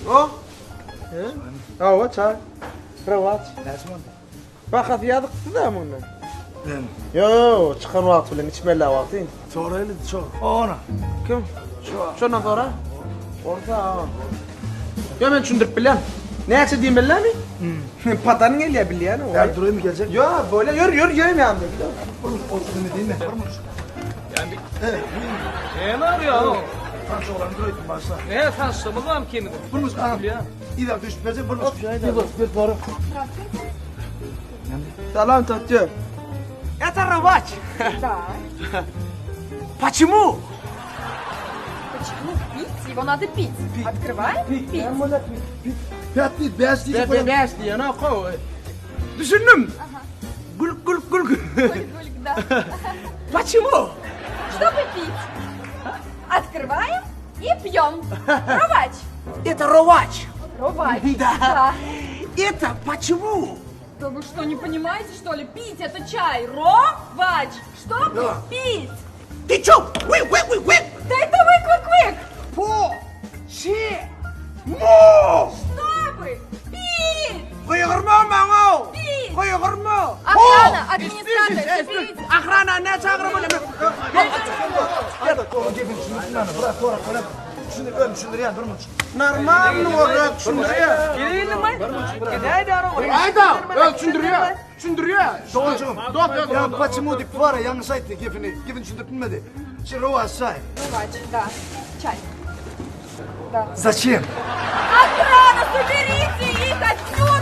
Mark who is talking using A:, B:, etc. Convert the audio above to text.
A: O? He? Hawa, çaý. Rowaç.
B: Näçe boldy?
A: Bahasy ýazykdy da munda.
B: Ben.
A: Ýo, ýo, çykan wagty bilen içmeli wagty.
B: Soraýly şo. Ona.
A: Kim?
B: Şo.
A: Şondan sora. Orta. Ýo, men düşündirip bilýän. Näçe diýmelimi? Hmm. Patan gelýär bilýän o.
B: Gel durayım gelecek.
A: Ýo, böyle ýör, ýör, ýör ýanymda.
B: Olsun değil mi? Evet.
C: Näme arýaň?
B: Tanış oğlan durayım başla.
C: Ne tanışdygymyz barmy kimidir?
B: Bulmuş anam. İyi düşüp verecek bulmuş. Bir bak bir doğru.
A: Salam tatya. Это Ровач.
D: Да.
A: Почему?
D: Почему пить? Его надо пить. Открываем, пить.
B: Pet değil, beş değil.
A: Be beş diýen o kow. Düşündüm. Gülk gülk gülk.
D: Гуль-гуль, да.
A: Почему?
D: Чтобы пить. Открываем и пьем. Ровач.
A: Это Ровач.
D: Ровач.
A: Да.
D: Да.
A: Это почему?
D: Да вы что, не понимаете, что ли? Пить это чай. Ровач. Чтобы
B: Да.
D: пить.
A: Ты чё? Вы, вы, вы, вы.
D: Да это вык-вык-вык.
A: По. Че. Му.
D: Чтобы пить.
A: Gygyrma maňa.
D: Пить.
A: Gygyrma.
D: Охрана, администратор, заберите.
A: Охрана ne çagyrmaly?
B: O gebin düşündür bırak sonra bırak. Düşündür, ön düşündür yani durmuş.
A: Normal olarak düşündürýär.
C: Geleýinmi? Gidäýdä
A: Aýda, öz düşündürýär. Düşündürýär.
B: Doğrucuğum.
A: Dost,
B: Ya paçımı dip var ya yanlış ayttı gebini. Gebin düşündür bilmedi. Şimdi rovaş çay.
D: Ровач, да. Чай. Да.
B: Зачем?
D: Охрана, соберите их отсюда!